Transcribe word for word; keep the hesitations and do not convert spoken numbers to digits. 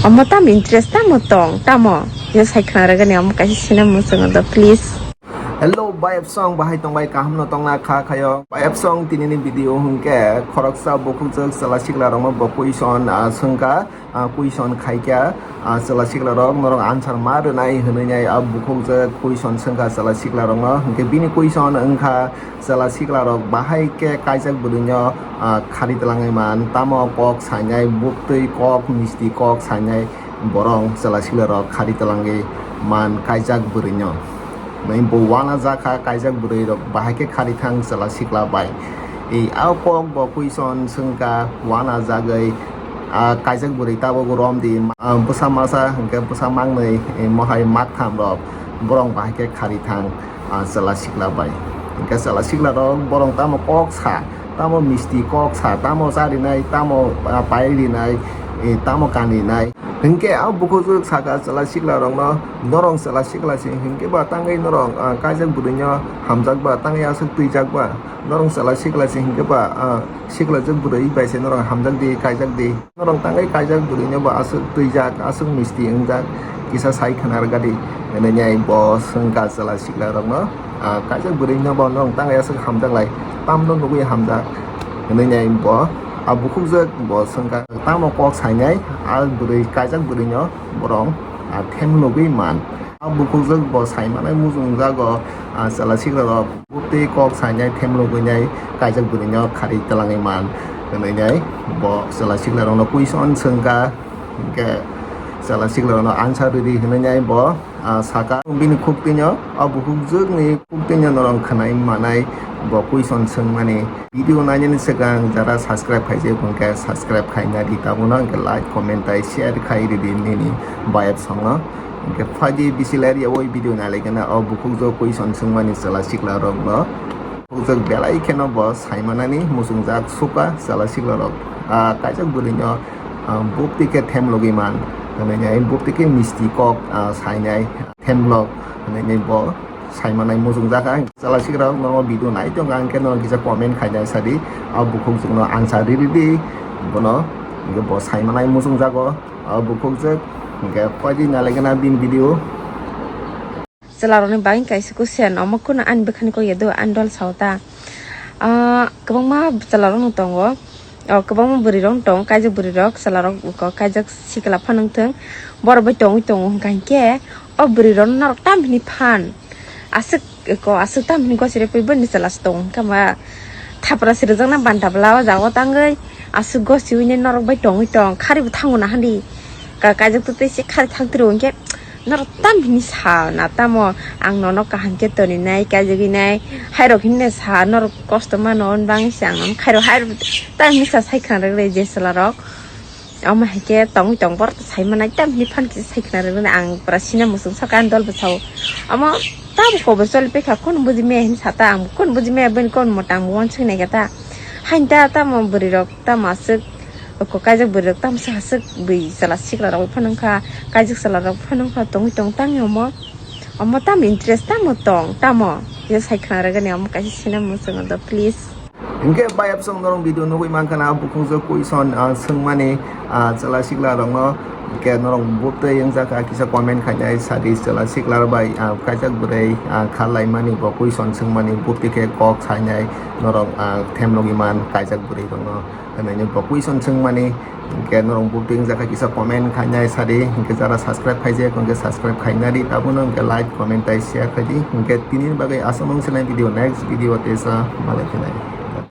Omo tamo interest tamo tong, tamo? Yo sai khna rwgani omo kaisa sina muchungo do, please. Hello, bai Epsong, bahai tongbai, kaham no tongna kha khayo. Bai Epsong, tini ni video hwnkhe khoroksa bukhukjwk chwla sikla rokno bo question, ah, swngkha, ah, question khaikha, ah, chwla sikla rok norok answer ma rwnai hwnwi nai, ah, bukhukjwk question swngkha chwla sikla rokno, hwnkhe bini question wngkha, chwla sikla rok bahai khe kaijak bwrwino, ah, khari twlangwi man, tamo kok sainai, buktwi kok, misti kok sainai, borok chwla sikla rok khari twlangwi man kaijak bwrwino. Nai bo wana jakha kaijak bwrwi rok bahai khe khari thang chwla sikla bai. I a kok bo question swngkha wana jagwi, ah, kaijak bwrwi tabuk romdi, ah, bwsa masa hwnkhe bwsa mangnwi, eh, mohai maktham rok borok bahai khe khari thang. Ah, chwla sikla bai. Hwnkhe chwla sikla rok borok tamo kok sa, tamo misti kok sa, tamo charinai, tamo, ah, pai rinai, eh, tamo kanrinai. Hwnkhe a bukhukjwk saka chwla sikla rokno, norok chwla sikla se hwnkhe ba tangwi norok, ah, kaijak bwrwino hamjak ba, tangwi aswk twijak ba, norok chwla sikla se hwnkhe ba, ah, siklajwk bwrwi bai se norok hamjak di, kaijak di. Norok tangwi kaijak bwrwino bo aswk twijak, aswk misti wngjak, kisa sai khna rwgadi, hwnwi nai bo swngkha chwla sikla rokno. Ah, kaijak bwrwino bo norok tangwi aswk hamjak lai, tamno nugwi hamjak, hwnwi nai bo, ah, bukhukjwk bo swngkha, tamo kok sainai, ah, bwrwi, kaijak bwrwino borok, ah, them nugwi man. Ah, bukhukjwk bo sai manai muchungjago, ah, chwla sikla rok. Buktwi kok sainai themlogwinai kaijak bwrwino khari twlangwi man hwnwi nai bo chwla sikla rokno question swngkha, hwnkhe chwla sikla rokno answer rwdi hwnwi nai bo, ah, saka bini khuktwino, o bukhukjwkni khuktwino norok khwnai manai bo question swngmani. Video nainani swkang jara subscribe khaijak hwnkhe subscribe khaina di, tabukno hwnkhe like, comment tai share khai rwdi nini bayap songno. Hwnkhe phaidi bisi ler ya o video nai lai gana o bukhukjwk question swngmani chwla sikla rokno. Bukhukjwk belai kheno bo saimanani muchungjak suka chwla sikla rok. Ah, kaijak bwrwino, ah, bukti khe themlogwi man hwnwi nai, bukti khe misti kok, ah, sainai themlok hwnwi nai bo saimanai muchungjak. Ang chwla sikla rok no video nai tongo, ang khe no kisa comment khainai sadi, o bukhukjwkno answer ridi bono, hwnkhe bo saimanai muchungjago. O bukhukjwk hwnkhe phaidi nalaikhe na bini video. Chwlarokni bagwi kaisa question, omo kunu ani bwkhani kok ya do, ani dol sao ta. Ah, kwbangma chwlarokno tongo, o kwbangma bwrwirokno tongo, kaijak bwrwirok, chwlarok ko kaijak sikla phano wngthwng, borok bai tongwi tongo hwnkha hinkhe o bwrwirokno norok tamhini phan aswk ko aswk tamhini gosire pui boni chwla se tongo hwnkha ma. Thapra sirijakna banta bwla o jaga o tangwi aswk gosiwi norok bai tongwi tong, kharibo thango nahadi. Ka-, kaijak to tei se khari thang tiro hinkhe norok tam hini sa na tamo ang nono kaham khe toni nai kaijagwi nai, hairok hinne sa norok kosto mano hwn bangwi se ang nono khairok hairok tam hini sa sai khna rwgwi je chwla rok. Omo hai khe tongwi tong borok to sai manai tam hini phan kisa sai khna rwgwi ang pura sina muchung saka ani dol bwsao. Omo tamo kobor choli pekha kon buji me hin sata ang kon buji me bini kon mota ang uansuk nai khe ta. Hain ta tamo bwrwi rok tamo aswk ko kaijak bwrwi rok tamo aswk bwi chwla sikla rok phano wngkha, kaijak chwla rok phano wngkha tongwi tong tang omo. Omo tamo interest tamo tong tamo yo sai khna rwgani omo kaisa sina muchung do please. Hingke bayap song norong video nugui mankha na bukhung je question, ah, swngmani, ah, chwla sikla rokno. Hingke norong butwi wngjakha kisa comment khainai sadi chwla sikla bai, ah, kaijak bwrwi, ah, kha laimani bo question swngmani butwi khe kok sainai norong, ah, them logi man kaijak bwrwi rokno. Hwnwi bo question swngmani hingke norong butwi wngjakha kisa comment khainai sadi hingke jara subscribe khaijak hingke subscribe khainadi tabukno hingke like comment tai share khaidi hingke tini bagwi aswk nung sinai video next video tesa malai khainai.